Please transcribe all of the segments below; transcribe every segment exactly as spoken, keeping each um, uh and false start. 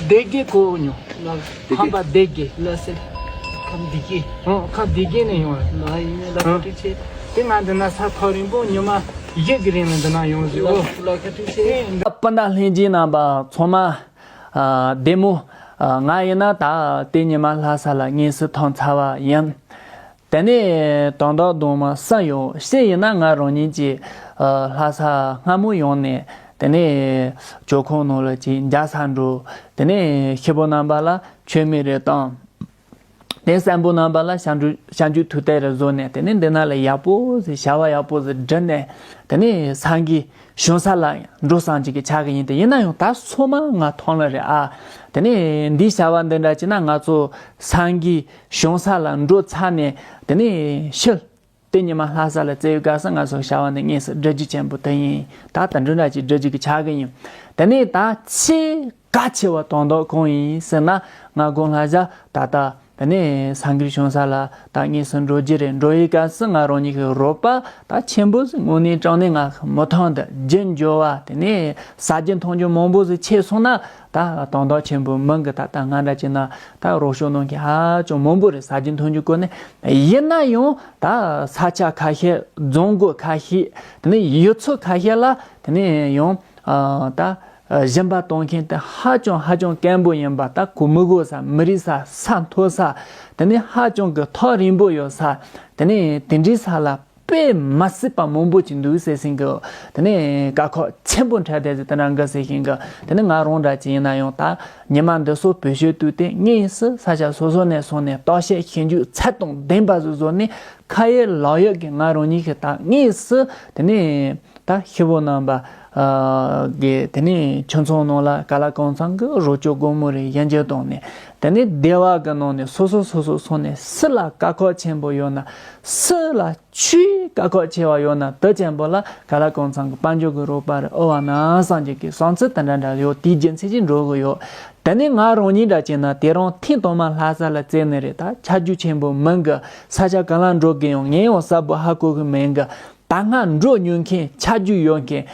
སྡེ་དགེ་གོ་མྱོང་། ཁམས་པ་སྡེ་དགེ། ལགས་སེ། ཁམས་སྡེ་དགེ། ཨོ། ཁམས་སྡེ་དགེ་ནས་ཡོང་བ། ལགས་ཡིན་ནས་ལགས། ཨོ། ཐུགས་རྗེ་ཆེ། དེ་ང་འདི་ན་ས་ཐག་རིང་པོ་ཉི་མ་བཞི་གི་རིང་ལ་འདི་ན་ཡོང་ཟིག། ཨོ། ལགས་ལགས། ཐུགས་རྗེ་ཆེ། སྤུན་ཟླ་ལྷན་རྒྱས་རྣམ་པ་ཚང་མ། ཨ། བདེ་མོ། ཨ། ང་ཡིན་ན་ད་དེ་ཉི་མ་ལྷ་ས་ལ་དངོས་སུ་ཐོན་ཚར་བ་ཡིན། དེ་ནས་དོན་དག་དུ་མ་གསུམ་ཡོད། གཅིག་ཡིན་ན་ང་རང་ཉིད་ཀྱིས། ཨ། ལྷ་ས་སྔ་མོ་ཡོང་ནས། དེ་ནས་ཇོ་ཁང་ནང་ལ་ཅིག་མཇལ་ས་འགྲོ། དེ་ནས་སྐྱེ་བོ་རྣམ་པ་ལ་མཆོད་མེ་རེ་བཏང་། དེ་གསན་པོ་རྣམ་པ་ལ་བྱང་ཆུབ་བྱང་ཆུབ་ཐུགས་གཏེར་རེ་བཟོ་ནས། དེ་ནས་འདི་ན་ལ་ཡག་པོ་ཟིག་བྱ་བ་ཡག་པོ་ཟིག་བསྒྲུབས་ནས། དེ་ནས་སངས་རྒྱས་བྱང་ས་ལ་འགྲོ་བསམ་གྱི་གི་ཆགས་གི་ཡིན། དེ་ཡིན་ན་ཡང་ད་སོ་མ་ང་ཐོན་ལ་རེད་ཨ། དེ་ནས་འདིའི་བྱ་བ་འདི་འདྲ་བྱས་ན་ང་ཚོ་སངས་རྒྱས་བྱང་ས་ལ་འགྲོ་ཚར་ནས། དེ་ནས་ཕྱིར་དེ་ཉི་མ་ལྷ་ས་ལ་བཙལ་ཡོད་ག་ས། ང་ཚོ་བྱ་བ་འདི་དངོས་སུ་བསྒྲུབ་རྒྱུ་ཆེན་པོ་དེ་ཡིན། ད་ད་འདྲ་འདྲ་ཅིག་བསྒྲུབ་རྒྱུ་གི་ཆགས་གི་ཡིན། དེ་ནས་ད་ཆེས་གལ་ཆེ་བ་དོན་དག་གང་ཡིན་ཟེར་ན། ང་དགོང་ལྷ་ས་ད་ལྟ། དེ་ནས་སངས་རྒྱས་བྱང་ས་ལ་ད་དངོས་སུ་འགྲོ་རྒྱུ་རེད། འགྲོ་ཡི་སྐབས་སུ་ང་རང་ཉིད་ཀྱི་རོགས་པ་ད་ཆེན་པོ་ཟིག་དངོས་གནས་དྲང་གནས་ང་མི་ཐང་འདི་རྒྱུ་འབྱོར་བ། དེ་ནས་ཟ་རྒྱུ་འཐུང་རྒྱུ་མང་པོ་ཟིག་ཆད་སོང་ན་ད་དོན་དག་ཆེན་པོ་མིན་གི། ད་ལྟ་ང་འདྲ་བྱས་ན་ད་རོགས་སྐྱོར་གནང་མཁན་ཧ་ཅང་མང་པོ་རེད། ཟ་རྒྱུ་འཐུང་རྒྱུ་སྐོར་ནས། ཡིན་ན་ཡང་ད་ས་ཆ་ཁ་ཤས། རྫོང་སྒོ་ཁ་ཤས། དེ་ནས་ཡུལ་ཚོ་ཁ་ཤས་ལ་དེ་ནས་ཡང་ཨ་ད་ཨ་སྦྱིན་པ་གཏོང་མཁན་དེ་ཧ་ཅང་ཧ་ཅང་དཀོན་པོ་ཡིན་པ། ད་གོ་མི་དགོས་ས། མི་རིག་ས། ས་མཐོ་ས། དེ་ནས་ཧ་ཅང་གི་ཐག་རིང་པོ་ཡོད་ས། དེ་ནས་དེ་འདྲའི་ས་ལ་དཔེ་མ་སྲིད་པ་མང་པོ་ཅིག་འདུག་ཟེར་ཟིན་གི། དེ་ནས་དཀའ་ཁག་ཆེན་པོ་འཕྲད་བསྡད་ཟེར་དེ་འདྲ་འགའ་ཟེར་ཟིན་གི། དེ་ནས་ང་རང་འདྲ་ཅིག་ཡིན་ན་ཡང་ད་ཉི་མ་འདི་ཚོ་བེད་སྤྱོད་བཏུས་ཏེ་དངོས་སུ་ས་ཆ་སོ་སོ་ནས་སོང་ནས་བརྟག་དཔྱད་ཞིབ་འཇུག་ཚད་དང་ལྡན་པ་ཟིག་བཟོ་ནས། ཁ་ཡོད་ལག་ཡོད་ཀྱི་ང་རང་ཉིད་ཀྱིས་ད་དངོས་སུ་དེ་ནས་ད་སྐྱེ་བོ་རྣམ་པ་ཨ་གི་དེ་ནས་ཁྱིམ་ཚང་ནང་ལ་ག་ལ་གང་འཚམ་གི་རོགས་སྐྱོར་སྒོར་མོ་རེ་ཡན་ཆད་བཏང་ནས། དེ་ནས་སྡེ་བ་གི་ནང་ནས་སོ་སོ་སོ་སོ་སོང་ནས། སུ་ལ་དཀའ་ཁག་ཆེན་པོ་ཡོད་ན། སུ་ལ་ཆེས་དཀའ་ཁག་ཆེ་བ་ཡོད་ན་དེ་ཅན་པོ་ལ་ག་ལ་གང་འཚམ་གི་དཔལ་འབྱོར་གི་རོགས་པ་རེ་ཨེ་བ་ན་བསམ་གྱི་གི་བསམ་ཚུལ་དེ་འདྲ་འདྲ་ཡོད། དེའི་རྒྱུ་མཚན་གྱིས་འགྲོ་གི་ཡོད། དེ་ནས་ང་རང་ཉིད་འདྲ་བྱས་ན་དེ་རིང་ཐེངས་དང་མ་ལྷ་ས་ལ་བཙལ་ནི་རེད། ད་ཆ་རྒྱུས་ཆེན་པོ་མིན་གི། ས་ཆ་གང་ལ་འགྲོ་གི་ཡང་ངས་ཡང་གསལ་པོ་ཧ་གོ་གི་མིན་གི། ད་སྔ་འགྲོ་མྱོང་མཁན། ཆ་རྒྱུས་ཡོད་མཁན་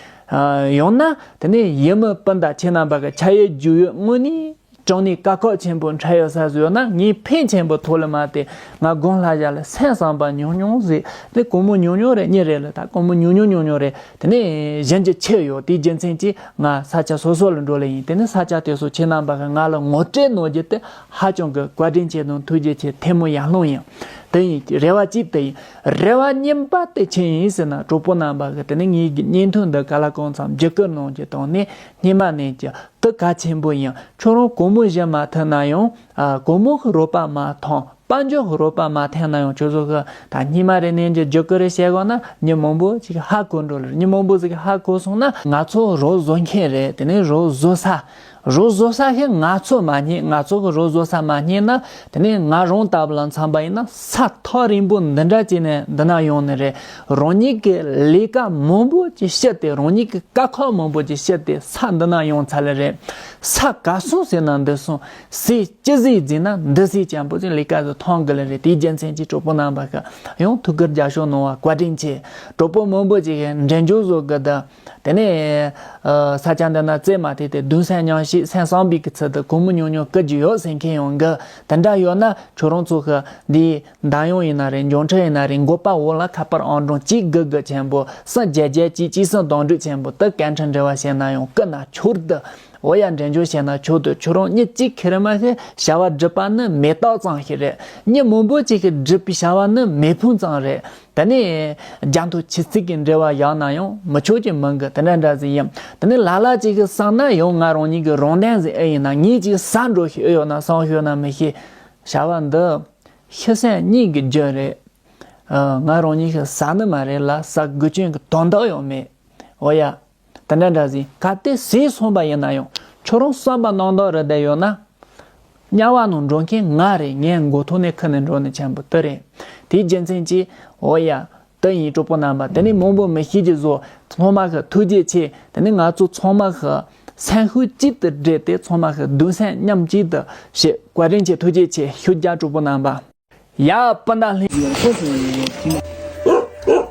ཡང་ན། དེ་ནས་ཡུལ་མི་སྤུན་ཟླ་ཁྱེད་རྣམ་པ་གི་ཆ་ཡོད་རྒྱུས་ཡོད་དངོས་གནས་དྲང་གནས་དཀའ་ཁག་ཆེན་པོ་འཕྲད་ཡོད་ས་ཟིག་ཡོད་ན། ངས་ཕན་ཆེན་པོ་ཐོག་ལ་མ་དེ་ང་དགོང་ལྷ་ས་ལ་སེམས་བསམ་པ་ཉུང་ཉུང་ཟིག། དེ་སྒོར་མོ་ཉུང་ཉུང་རེད། གཉིས་རེད་ལ། ད་སྒོར་མོ་ཉུང་ཉུང་ཉུང་ཉུང་རེད། དེ་ནས་གཞན་གྱི་ཆེད་ཡོད། དེའི་རྒྱུ་མཚན་གྱིས་ང་ས་ཆ་སོ་སོ་ལ་འགྲོ་ལེ་ཡིན། དེ་ནས་ས་ཆ་དེ་ཚོ་ཁྱེད་རྣམ་པ་གི་ང་ལ་ངོ་སྤྲོད་གནང་རྒྱུ་དེ་ཧ་ཅང་གི་བཀའ་དྲིན་ཆེ་དང་ཐུགས་རྗེ་ཆེ། ཐལ་མོ་ཡར་ལོང་ཡིན། དེ་ཡིན། རེ་བ་གཅིག་དེ་ཡིན། རེ་བ་གཉིས་པ་དེ་ཆི་ཡིན་ཟེར་ན། གྲོགས་པོ་རྣམ་པ་གི་དེ་ནས་ངའི་གི་བརྙན་ཐུང་འདི་ག་ལ་གང་འཚམ་བརྒྱུད་སྐུར་གནང་རྒྱུ་དང་ནི་སྙན་མ་ནས་ཀྱི་དེ་གལ་ཆེན་པོ་ཡིན། ཁྱོད་རང་སྒོར་མོ་བཞི་མ་ཐོན་ན་ཡང་། ཨ། སྒོར་མོ་གི་རོགས་པ་མ་ཐོན། དཔལ་འབྱོར་གི་རོགས་པ་མ་ཐོན་ན་ཡང་། ཁྱོད་ཚོ་གི་ད་སྙན་མ་རེ་ནས་ཀྱི་བརྒྱུད་སྐུར་རེ་བྱེད་དགོས་ན་མི་མང་པོ་ཅིག་ཧ་གོ་འགྲོ་ལེ། མི་མང་པོ་ཟིག་ཧ་གོ་སོང་ན་ང་ཚོ་རོགས་བཟོ་མཁན་རེད། དེ་ནས་རོགས་བཟོ་ས། རོགས་བཟོ་ས་ཞིག་ང་ཚོ་མ་རྙེད། ང་ཚོ་གི་རོགས་བཟོ་ས་མ་རྙེད་ན། དེ་ནས་ང་རང་ལྟ་བུ་ལ་མཚོན་པ་ཡིན་ན། ས་ཐག་རིང་པོ་འདི་འདྲ་བྱས་ནས་འདི་ན་ཡོང་ནི་རེད། རང་ཉིད་ཀྱི་ལས་ཀ་མང་པོ་ཅིག་བྱས་ཏེ། རང་ཉིད་ཀྱི་དཀའ་ཁག་མང་པོ་ཅིག་བྱས་ཏེ་ས་འདི་ན་ཡོང་ཚར་ལེ་རེད། ས་ག་སོང་ཟེར་ན་འདི་སོང་། ཟས་ཅི་ཟིག་བཟས་ན་འདི་ཟས་ཅན་པོ་ཅིག་ལས་ཀ་ཟིག་མཐོང་གི་ལེ་རེད། དེའི་རྒྱུ་མཚན་གྱིས་གྲོགས་པོ་རྣམ་པ་གི་ཡང་ཐུགས་ཁུར་རྒྱབ་སྐྱོར་གནང་བ་བཀའ་དྲིན་ཆེ། གྲོགས་པོ་མང་པོ་ཅིག་གིས་འབྲས་ལྗོངས་བཟོ་གི་འདུག། དེ་ནས་ཨ་ས་ཆ་འདི་ན་བཙལ་མ་ཐེབས་ཏེ་གདུང་སེམས་མཉམ་སྐྱེད་སེམས་བསམ་པའི་གི་ཚུལ་དུ་སྒོར་མོ་ཉུང་ཉུང་བསྐུར་རྒྱུ་ཡོད་ཟེར་མཁན་ཡང་གི། དེ་འདྲ་ཡོད་ན་ཁྱོད་རང་ཚོ་གི་འདི་འདམ་གཡོག་ཡིན་ན་རེད། འབྱོར་འཕྲུལ་ཡིན་ན་རེད། མགོ་པ་འོག་ལ་ཁ་པར་ཨང་གྲངས་གཅིག་དགུ་དགུ་ཆེན་པོ་གསུམ་བརྒྱད་བརྒྱད་གཅིག་གཅིག་གསུམ་དང་དྲུག་ཆེན་པོ་དུ་སྐད་འཕྲིན་འབྲེལ་བ་བྱས་ན་ཡང་བསྐུར་ན་ཆོག་འདུག། འོ་ཡ། འབྲས་ལྗོངས་བྱས་ན་ཆོག་འདུག། ཁྱོད་རང་མི་གཅིག་ཁེར་མ་ཤེས་བྱ་བ་སྒྲུབ་པ་ནི་མེ་སྟག་ཙམ་ཞིག་རེད། མི་མང་པོ་གཅིག་གིས་སྒྲུབ་པའི་བྱ་བ་ནི་མེ་ཕུང་ཙམ་རེད། དེ་ནས་རྒྱ་མཐོ་ཆེ་ཚིག་གི་འབྲེལ་བ་ཡག་ན་ཡང་མི་ཆོག་གི་མིན་གི། དེ་འདྲ་འདྲ་ཟིག་ཡིན། དེ་ནས་ལ་ལ་གཅིག་གིས་བསམ་ན་ཡང་ང་རང་ཉིད་ཀྱི་རང་དོན་ཟིག་ཨེ་ཡིན་ན། ངས་ཅིག་ཟ་འགྲོ་ཤེས་ཨེ་ཡོད་ན་བསམ་ཤེས་ན་མི་ཤེས། བྱ་བ་འདི་ཤི་གསོན་གཉིས་ཀྱི་རྒྱུ་རེད། ཨ། ང་རང་ཉིད་ཀྱིས་ཟ་ནི་མ་རེད་ལ། ཟ་དགོས་རྐྱེན་གྱི་དོན་དག་ཡང་མེད། འོ་ཡ། དེ་འདྲ་འདྲ་ཟིག། གལ་ཏེ་ཟས་སོང་པ་ཡིན་ན་ཡང་ཁྱོད་རང་བསམ་པ་རྣམ་དག་རེ་བསྡད་ཡོད་ན། དམྱལ་བ་ནང་འགྲོ་མཁན་ང་རེད། ངའི་མགོ་ཐོག་ནས་ཁུར་ནས་འགྲོ་ནི་ཆེན་པོ་དེ་རེད། དེའི་རྒྱུ་མཚན་གྱིས། འོ་ཡ། དེ་ཡིན། གྲོགས་པོ་རྣམ་པ། དེ་ནས་མང་པོ་མི་ཤེས་ཀྱི་བཟོ། ཚང་མ་གི་ཐུགས་རྗེ་ཆེ། དེ་ནས་ང་ཚོ་ཚང་མ་གི་སེམས་ཤུགས་གཅིག་ཏུ་སྒྲིལ་ཏེ། ཚང་མ་གི་གདུང་སེམས་མཉམ་གཅིག་ཏུ་བྱེད། བཀའ་དྲིན་ཆེ། ཐུགས་རྗེ་ཆེ། ཤུགས་རྒྱག། གྲོགས་པོ་རྣམ་པ། ཡ། སྤུན་ཟླ་ལྷན།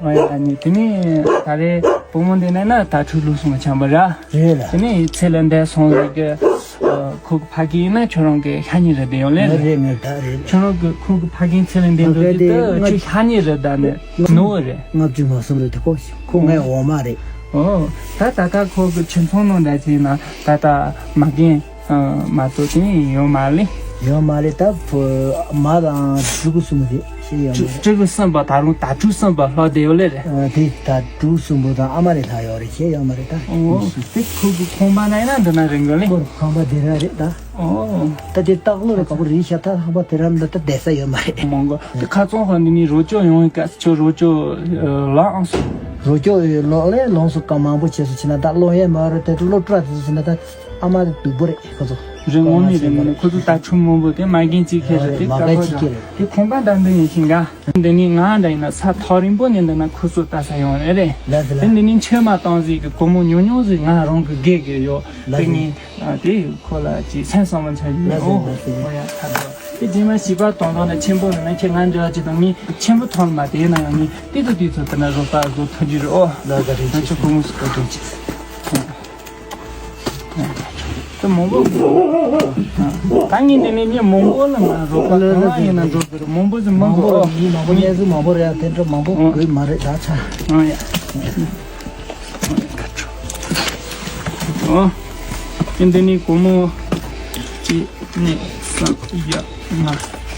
ཨ་ཡ། ཨ་ནི་དེ་ནས་ད་རེས་ བུ་མོ་འདི་ནས་ན་ད་ཁྲུ་ལུགས་སོང་ཆམ་པ་ར། རེད་ལ། དེ་ནས་ཚེ་ལ་འདས་སོང་ཟིག་གི། ཁོ་གི་ཕ་རྒན་ན་ཁྱོད་རང་གི་ཤ་ཉེ་རེད་དེ་ཡོང་ལེ་རེད། རེད་ངས་ད་རེད་ལ། ཁྱོད་རང་གི་ཁོ་གི་ཕ་རྒན་ཚེ་ལ་འདས་འགྲོ་དུས་ད་ཁྱོད་ཤ་ཉེ་རེད་ད་ནི་ནུ་བོ་རེད། ལྔ་བཅུ་ང་གསུམ་རེད་དེ་ཁོ་ཁོ་ངའི་འོ་མ་རེད། ཨོ། ད་ད་ཀ་ཁོ་གི་ཁྱིམ་ཚང་ནང་འདྲ་ཅིག་ན་ད་ད་མ་རྒན། མ་གཏོགས་དེ་ཡོད་མ་རེད། ཡོད་མ་རེད་ད་བུ་མ་དང་ཕྲུ་གུ་གསུམ་རེད་ཤེས་ཡོད་མ་རེད། ཕྲུ་གུ་གསུམ་པ་ད་རུང་ད་ཕྲུ་གསུམ་པ་ལྷག་བསྡད་ཡོད་ལེ་རེད། དེ་ད་ཕྲུ་གུ་གསུམ་པོ་དང་ཨ་མ་རེ་ལྷག་ཡོད་རེད་ཤེས་ཡོད་མ་རེད་ད། ཨོ་དེ་ཁོ་གི་ཁང་པ་ན་ཡིན་ན་འདི་ན་རེད་འགྲོ་ལེ། ཁོ་ཁང་པ་དེ་ར་རེད་ད། ཨོ་ད་དེ་སྟག་ལོ་རེད་ག་པོ་རེད་ཤ་ད་ཁང་པ་དེ་ར་འདི་ད་བསྡད་ས་ཡོད་མ་རེད། མང་གོ་དེ་ཁ་ཚོང་ཁང་འདི་ནི་རོ་ཅོ་ཡོང་ཡིན་སྐབས་ཚོ་རོ་ཅོ་ལ་ཨང་སོ། རོ་ཅོ་ལོག་ལེ་ལོངས་སུ་གང་མང་པོ་བྱས་སུ་ཕྱིན་ན་ད་ལོ་ཡས་མ་རེད་དེ་ལོ་སྤྲ་དེ་ཚོ་ཕྱིན་ན་ད། ཨ་མ་དེ་སྡུག་པོ་རེད་ཁོ་ཚོ། རེད་ངོ་མ་རེད་ངོ་མ་ཁོ་ཚོ་ད་ཆུ་མང་པོ་དེ་མ་རྒན་གཅིག་ཁེ་རེད་དེ། མ་རྒན་གཅིག་ཁེ་རེད། དེ་ཁང་པ་འདྲ་འདི་ཡིན་ཤིང་ག་འདི་ནི་ང་འདྲ་ཡིན་ན་ས་ཐག་རིང་པོ་ནས་འདི་ན་ཁོ་ཚོ་ལྟ་ས་ཡོང་རེད་རེད། ལགས་སོ་ལགས། དེ་འདི་ནི་མཆོད་མ་བཏང་ཟིག་གི་སྒོར་མོ་ཉུང་ཉུང་ཟིག་ང་རང་གི་དགེ་གི་ཡོད། ལགས་སོ། དེ་ནི་དེ་ཁོ་ལ་ཅིག་སེམས་བསམ་བློ་འཆར་གི་ཡོད། ལགས་སོ་ལགས་སོ། ཨོ་ཡ་ཁ་དོ། དེ་རྗེས་མ་བྱིས་པ་དོན་དག་ནི་ཆེན་པོ་རེད་ན་ཁྱེད་ང་འདྲ་བ་ཅིག་དང་ངས་ཆེན་པོ་ཐོག་མ་དེ་ན་ཡང་ངས་ཏིག་ཏུ་ཏིག་ཚོ་དེ་ན་རོགས་པ་བཟོ་ཐུབ་རྒྱུ་རེད། ཨོ་ལགས་ཀ་རིན་ཆེ། ང་ཚོ་སྒོར་མོ་སུ་ཀ་རིན་ཆེ། དེ་མང་པོ། ད་ངས་འདི་ནས་མི་མང་པོ་ལ་ང་རོགས་པ་གང་ལ་ཡིན་ན་འགྲོ་དགོས་རེད། མང་པོ་ཟིག་མང་པོ། ཨོ་མི་མང་པོ་གནས་ཚུལ་མང་པོ་རེད་དེ་འདྲ་མང་པོ་དགོས་མ་རེད་ད་ཆ། ཨོ་ཡ། ཨོ། འདི་ནས་སྒོར་མོ་གཅིག་གཉིས་གསུམ་བཞི་ལྔ་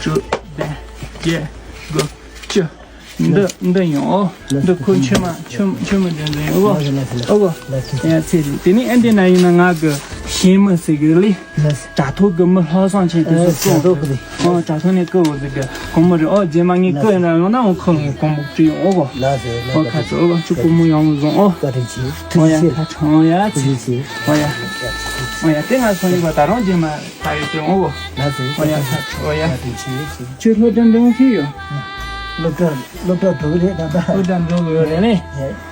དྲུག་བདུན་བརྒྱད་དགུ་བཅུ། འདི་འདི་ཡིན། ཨོ་འདི་ཁོ་མཆོད་མ་མཆོད་མཆོད་མ་འདི་འདི་ཡིན། ཨོ་ཨོ་ཡ་ཚེ་རིང་། དེ་ནས་ཨ་འདི་ན་ཡིན་ན་ང་གི་ཞེན་མི་ཟེར་གི་ལི། དྲ་ཐོག་གི་མི་ལྷག་བསམ་ཆེན་དེ་ཚོ་སོང་། ཨོ་དྲ་ཐོག་ནས་ཀི་འོ་ཟེར་གི་གོང་མོ་རེད། ཨོ་རྗེས་མ་ངས་ཀི་ཡིན་ན་ཡོང་ན་འོ་ཁོ་ངས་གོང་མོ་བྲིས་ཡོང་། ཨོ་གོ། ཨོ་ཁ་ཚོ་ཨོ་གོ་ཆུ་གོང་མོ་ཡོང་བཟུང་། ཨོ་ཨོ་ཡ་ཁ་ཚོ་ཨོ་ཡ་ཚེ། ཨོ་ཡ་ཨོ་ཡ་དེ་ང་ཚོ་ཡིན་པ་ད་རུང་རྗེས་མ། ད་ཡོད་དོ། ཨོ་ལགས་སོ། ཨོ་ཡ་ལགས་སོ། ཨོ་ཡ། བཀའ་དྲིན་ཆེ། ཁྱོད་སློབ་གྲྭ་འགྲོ་ཤེས་ཡོད། སློབ་གྲྭ་སློབ་གྲྭ་འགྲོ་གི་རེད་ད་ལྟ། སློབ་གྲྭ་འགྲོ་གི་ཡོད་རེད་ལེ།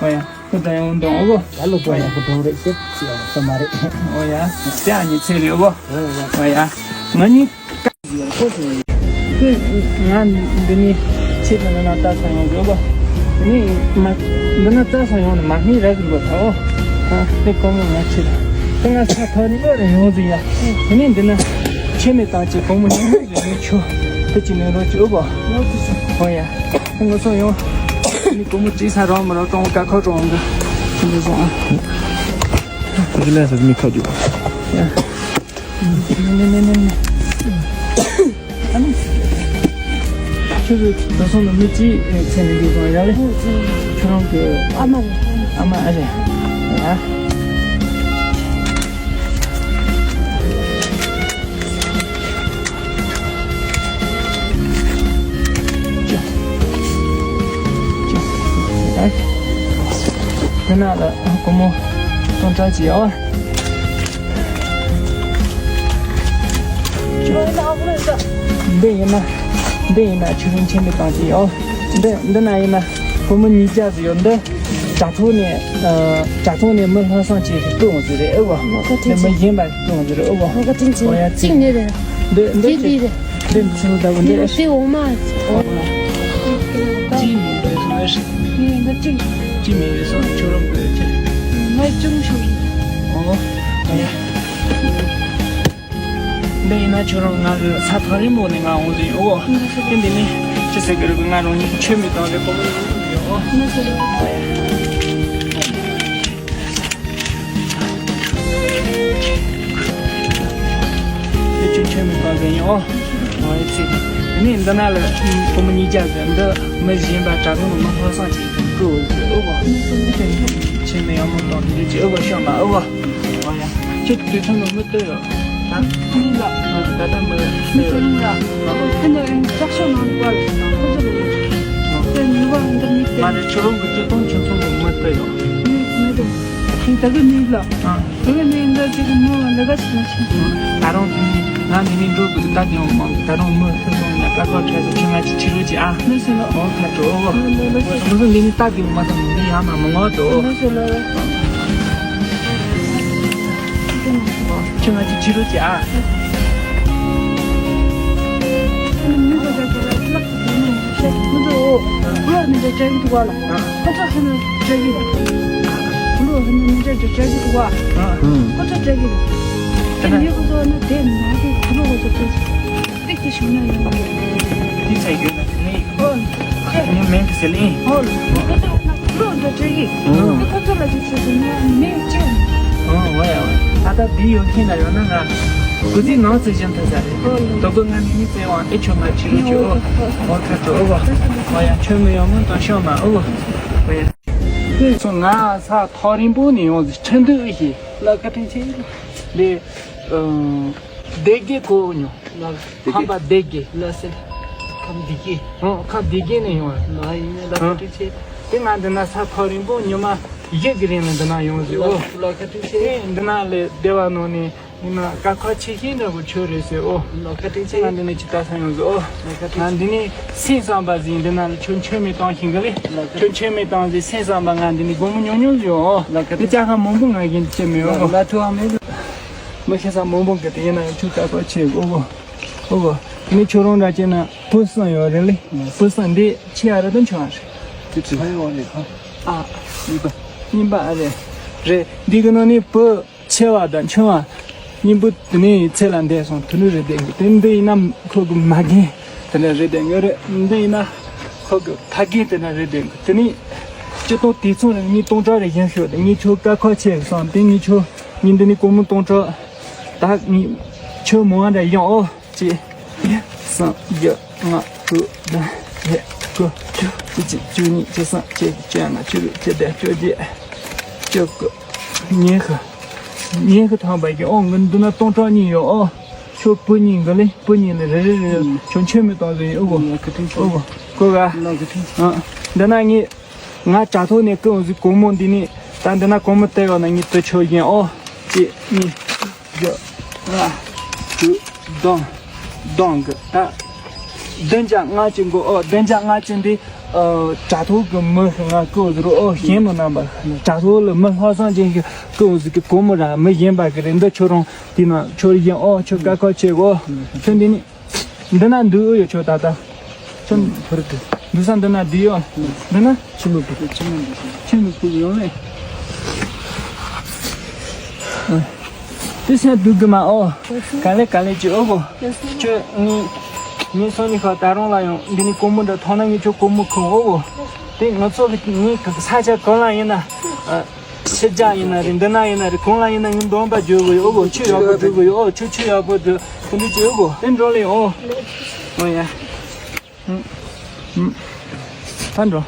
ཨོ་ཡ། ཁོ་ད་ཡོང་དོ། ཨོ་གོ། ད་སློབ་གྲྭ་ཡག་པོ་འགྲོ་གི་རེད་ཤེས་ཡོད་ས་མ་རེད། ཨོ་ཡ། དེ་ཨ་ནི་ཚེ་རེད། ཨོ་གོ། ཨོ་ཡ། ང་གཉིས། ཁོ་ང་འདི་ནས་ཆེད་དུ་འདི་ན་ལྟ་ས་ཡོང་གི་ཨོ་གོ། ནི་མ་འདི་ན་ལྟ་ས་ཡོང་ནི་མ་སྨིན་ར་གི་གོ་ད། ཨོ་ཨ་དེ་གོ་མོ་ང་ཆེ་ད་ང་ས་ཐོག་ནི་ལོ་རེ་ཡོང་ཟིག་ཡ། དེ་ནས་འདི་ན་ཆེ་མེད་དང་ཅི་གོ་མོ་ཉུང་ཉུང་ཟིག་ཡོང་ཆུ་དེ་ཅི་ནས་རོ་ཅི་ཨོ་གོ། ཨོ་ཡ། ང་ཚོ་ཡོང་ནི་གོ་མོ་ཅི་ས་རོ་མ་རོ་ཀྲོང་ཀ་ཁོ་ཀྲོང་གི་ཅི་འདི་སོང་ཨ། ཁོ་ཅི་ལས་ས་མི་ཁ་རྒྱུ། ཡ། ཁྱོད་ཚོ་ད་སོང་ན་མི་གཅིག་མཚན་ནས་འདུག་གོ་ཡ་ལེ། ཁྱོད་རང་གི་ཨ་མ་རེད། ཨ་མ་ཨ་རེད། ཡ། དེ་ན་ལ་སྒོར་མོ་སྟོང་ཕྲག་གཅིག་ཡོད། འདི་ཡིན་ན། འདི་ཡིན་ན་ཆུ་རིན་ཆེན་པོའི་སྟེང་དེ་ཡོད། འདི་འདི་ན་ཡིན་ན་སྒོར་མོ་ཉིས་བརྒྱ་ཙམ་ཡོད། འདི་དྲ་ཐོག་ནས་ཨ། དྲ་ཐོག་ནས་མི་ལྷག་བསམ་ཅན་ཞིག་སྤྲོད་འོང་ཟེར་རེད་ཨེ་བ། ང་ཁ་འདི་ཐེངས་མི་གཞན་པ་ཞིག་སྤྲོད་འོང་ཟེར་རེད་ཨེ་བ། ང་ཁ་ཐེངས་ཅིག་ཨོ་ཡ་གཅིག་ནས་རེད། འདི་འདི་འདི་འདི་རེད། འདི་ཆུ་ལ་བདག་འདི་འདི་འོ་མ། ཅི་མི་རེད་སོང་ཨེ་ཧྲི། ངས་འདི་གཅིག་ཅི་མི་རེད་སོང་ཁྱོད་རང་གི་ཁྱེར། ང་ཅུང་ཞིག་ཨོ། ཨོ་ཡ། འདི་ཡིན་ན་ཁྱོད་རང་ང་གི་ས་ཐག་རིང་མོ་ནས་ང་འོང་ཟིན་ཡོད་ཨོ། ཨེ་འདི་ནི་ཅི་ཟེར་གི་རེད་གི་ང་རང་ཉིད་ཆོས་མི་བཏང་རེད་གོ་མོ་ཡོད་ཨོ། ཁྱོད་ཆོས་མི་བཏང་ཟིན་ཡོད་ཨོ། ཨོ་ཨེ་ཙི། དེ་ནས་འདི་ན་ལ་སྒོར་མོ་ཉིས་བརྒྱ་ཟིན་འདི་མི་གཞན་པ་དྲ་ཐོག་ནས་མི་ལྷག་བསམ་ཅིག་སྤྲོད་ཟིན་ཨོ་གོ། ཁྱེད་ནི་ཡག་མོ་བཏང་ཟིན་ཅིག་ཨོ་གོ་ཤོག་མ་ཨོ་གོ། ཨོ་ཡ། ཁྱོད་དུས་ཚོད་ནང་མི་ལྟོས་ཡོད། ད་མི་ལ། ད་ལྟ་མི་ལྟོས་ཡོད། མི་ལྟོས་ཡོད། ཁྱེད་ནི་ཡང་ལྕགས་ཤོག་ནང་བཀལ་ཡོད་ན་ཁོ་ཚོ་ལ་ཡོད། དེ་ནུས་པ་འདི་མི་སྟེར། མ་རེད་ཁྱོད་རང་གི་སྤྱི་གཏོང་ཁྱོད་ཚོ་ལ་མི་ལྟོས་ཡོད། མི་མི་ལྟོས། ཁྱེད་ད་གི་མི་ལ། ཨ། ད་གི་མི་འདི་ཅིག་གི་མི་ལ་ལས་ཀ་བྱེད་ན་ཆེ། ད་རུང་དེ་ནི་ང་མི་ནི་འགྲོ་དགོས་ད་དེ་འོང་མང་གི་ད་རུང་མི་ལྟོས་སོང་ན་ཀ་ཁོ་ཁྲལ་ཟེར་ཁྱོད་ང་ཅིག་ཁྲིད་རོགས་གྱིས་ཨ། ལགས་སོ་ལགས། འོ་ཁ་དྲོ། ལགས་སོ། ང་ཚོ་འདི་ནི་སྟབས་བདེ་མ་དང་འདི་ཡང་མ་མི་ངོ་དོ། ལགས་སོ་ལགས། ཁྱོད་ང་ཅིག་ཁྲིད་རོགས་གྱིས་ཨ། མི་ཚོ་ལགས་སོ་ལགས་སོ། ཁོ་ཚོ་འོ་ཁོ་ལ་མི་ཚོ་བྲལ་གི་འདུག་ག་ལ། ཁོ་ཚོ་ཧ་ནི་བྲལ་གི་འདུག་ལོ་ཧ་ནི་མི་འདྲ་འདྲ་འདྲ་གི་འདུག་བ། ཨ། ཁོ་ཚོ་འདྲ་གི་འདུག་དེ་ཡོད་ཁོ་ཚོ་ནི་དེ་ནང་དུ་ཁོ་ཚོ་ཁོ་ཚོ་ཚོ་ཏིག་ཏིག་ཞུ་ན་ཡོང་གི། དེ་ཚ་ཡོད་ན་དེ་ནི། ཨོ། ཨ་ནི་མིན་དེ་ཟེར་ལེ། ཨོ། ཁོ་ཚོ་ན་ལོ་འདྲ་འདྲ་གི། ཨོ། ཁོ་ཚོ་ལ་ཅི་ཆེ་ཟེར་ན་མི་ཅི། ཨོ་ཝེ་ཝེ། ད་ལྟ་འདི་ཡོད་མཁན་ན་ཡོད་ན་ང་གུ་ཚིག་ནང་ཚེ་བཞིན་ཐུབ་ས་རེད། ཨོ། དོ་གོ་ང་མི་མི་ཚེ་བང་ཨེ་ཆོ་མ་ཆི་ཡོད་ཅི། ཨོ། ཨོ་ཁ་ཆོ། ཨོ་ཝེ་ཝེ། ཡང་ཆོ་མི་ཡོང་མོ་དང་ཤོ་མ། ཨོ་ཝེ་ཝེ། སོང་ང་ས་ཐག་རིང་པོ་ནས་ཡོང་ཟིག་ཁྲིན་ཏུའུ་ཨི་ཞེས་ལ་ཁ་ཁྲིན་ཆེ་ལེ། ཨ། སྡེ་དགེ་གོ་ཉོ་ལ་ཁམས་པ་སྡེ་དགེ་ལ་སེ་ཁམས་སྡེ་དགེ། ཨོ་ཁམས་སྡེ་དགེ་ནས་ཡོང་བ་ལ་ཡིན་ལ་ཁ་ཁྲིན་ཆེ། དེ་ང་འདི་ན་ས་ཐག་རིང་པོ་ཉི་མ་བཞི་གི་རིང་ལ་འདི་ན་ཡོང་ཟིག་ཨོ། ལ་ཁ་ཁྲིན་ཆེ། དེ་འདི་ན་ལས་སྡེ་བ་ནང་ནས། ཡིན་ན་དཀའ་ཁག་ཆེ་ཤོས་འདྲ་བོ་ཁྱོད་རེད་ཟེར་ཨོ། ལོ་ཁ་ཏིང་ཆེ། ང་འདི་ནས་ཅི་ལྟ་ས་ཡོང་ཟེར་ཨོ། ལོ་ཁ་ཏིང་ང་འདི་ནས་སེམས་བསམ་པ་ཟིན་འདི་ན་ལ་ཁྱོད་མཆོད་མེ་བཏང་ཤིང་གི་ལེ། ལོ་ཁ་ཏིང་ཁྱོད་མཆོད་མེ་བཏང་ཟིན་སེམས་བསམ་པ་ང་འདི་ནས་སྒོར་མོ་ཉུང་ཉུང་ཟིན་ཨོ། ལོ་ཁ་ཏིང་ཁྱོད་ཅག་ཁ་མང་པོ་ང་གིན་ཅི་མེད་ཨོ། ལ་ཐུ་བ་མེད། མི་ཤེས་ས་མང་པོ་གི་དེ་ཡིན་ན་ཡང་ཁྱོད་དཀའ་ཁག་ཆེ་ཨོ་གོ། ཨོ་གོ། དེ་ནས་ཁྱོད་རང་འདྲ་བྱས་ན་བུ་གསུམ་ཡོད་རེད་ལེ། བུ་གསུམ་འདི་ཁྱེད་ཨ་རེད་དམ་ཆུང་ཨ་རེད། དེ་ཚོ་ཡོད་རེད་ཨ། ཨ། གཉིས་པ། གཉིས་པ་ཨ་རེད། རེད་འདི་གི་ནང་ནས་བུ། ཆེ་བ་དང་ཆུང་བ་གཉིས་པོ་དེ་ནས་ཚེ་ལ་འདས་སོང་དུ་ནི་རེད་བསྡད་འགི། དེ་འདི་ཡིན་ན་ཁོ་གི་མ་རྒན་དེ་འདྲ་རེད་བསྡད་འགི་རེད། འདི་ཡིན་ན་ཁོ་གི་ཕ་རྒན་དེ་འདྲ་རེད་བསྡད་འགི། དེ་ནས་སྤྱི་སྟོང་དུས་མཚུངས་རེད། ངས་སྟོང་ཕྲག་རེ་བཞེངས་ཤོག་དེ་ངས་ཁྱོད་དཀའ་ཁག་ཆེ་གི་སོང་དེ་ངས་ཁྱོད་ངས་འདི་ནས་སྒོར་མོ་སྟོང་ཕྲག་ད་ངས་ཁྱོད་མང་བ་འདྲ་བཞེངས་ཨོ། གཅིག་གསུམ་བཞི་ལྔ་དྲུག་བདུན་བརྒྱད་དགུ་བཅུ་བཅུ་གཅིག་བཅུ་གཉིས་བཅུ་གསུམ་བཅུ་བཞི་བཅུ་ལྔ་བཅུ་དྲུག་བཅུ་བདུན་བཅུ་བརྒྱད་བཅུ་དགུ། ཉི་ཤུ། ཉི་ཤུ་ཐམ་པ་ཡིན། ཨོ་ང་འདི་ན་སྟོང་ཕྲག་གཉིས་ཡོད་ཨོ། ཁྱོད་བུ་གཉིས་གི་ལེ་བུ་གཉིས་ལེ་རེ་རེ་རེ་ཁྱོད་མཆོད་མེ་བཏང་ཟིན་ཨོ་གོ། ཨོ་གོ་གོ་ག་ཨ་འདི་ན་ངས་ང་དྲ་ཐོག་ནས་བསྐུར་འོང་ཟིག་སྒོར་མོ་འདི་ནས་ད་འདི་ན་སྒོར་མོ་སྟེར་ཡོང་ན་ངས་དུ་ཆོད་ཡིན་ཨོ། གཅིག་གཉིས། བརྒྱ། ལྔ། དྲུག་བདུན། བདུན་གི་ད། བདུན་བརྒྱ་ལྔ་བཅུ་འགོ་ཨོ། བདུན་བརྒྱ་ལྔ་བཅུ་འདི། ཨ། དྲ་ཐོག་གི་མི་ང་བསྐུར་ཟེར་རོ་ཨོ། གཞན་མི་རྣམ་པ་དྲ་ཐོག་ལ་མི་ལྷག་བསམ་ཅན་ཞིག་བསྐུར་ཟེར་གི་སྒོར་མོ་ར་མི་གཞན་པ་གི་རེད། འདི་ཁྱོད་རང་དེ་ན་ཁྱོད་གཞན་ཨོ། ཁྱོད་དཀའ་ཁག་ཆེ་གོ། ཁྱོད་འདི་ནི། འདི་ན་འདུག་ཨོ་ཡོད་ཁྱོད་ད་ལྟ། ཁྱོད་ཕུར་དུ། འདུག་ས་འདི་ན་འདི་ཡོད། འདི་ན། ཆི་མི་བུ། ཆི་མི་བུ་ཡོང་ལེ། དེ་སེམས་སྡུག་གི་མ་ཨོ། ག་ལེ་ག་ལེ་ཅི་ཨོ་གོ། ཁྱོད་ངའི་ངའི་སོང་ནི་ཁ་ད་རུང་ལ་ཡང་འདི་ནི་སྒོར་མོ་འདྲ་ཐོང་ན་ངས་ཁྱོད་སྒོར་མོ་ཁུངས་ཨོ་གོ། དེ་ང་ཚོ་གི་ངའི་ས་ཆ་གང་ལ་ཡིན་ན། ཕྱི་རྒྱ་ཡིན་ན་རེད། འདི་ན་ཡིན་ན་རེད། གང་ལ་ཡིན་ན་ངས་འདོན་པ་བརྗོད་དགོས་ཡོད་ཨོ་གོ། ཆུ་ཡག་པོ་བསྒྲུབ་དགོས་ཡོད་ཨོ། ཆུ་ཆུ་ཡག་པོ་བསྒྲུབ་དེ་འདྲ་བྱེད་ཨོ་གོ། དེ་འགྲོ་ལེ་ཨོ། ཨོ་ཡ། ད་འགྲོ།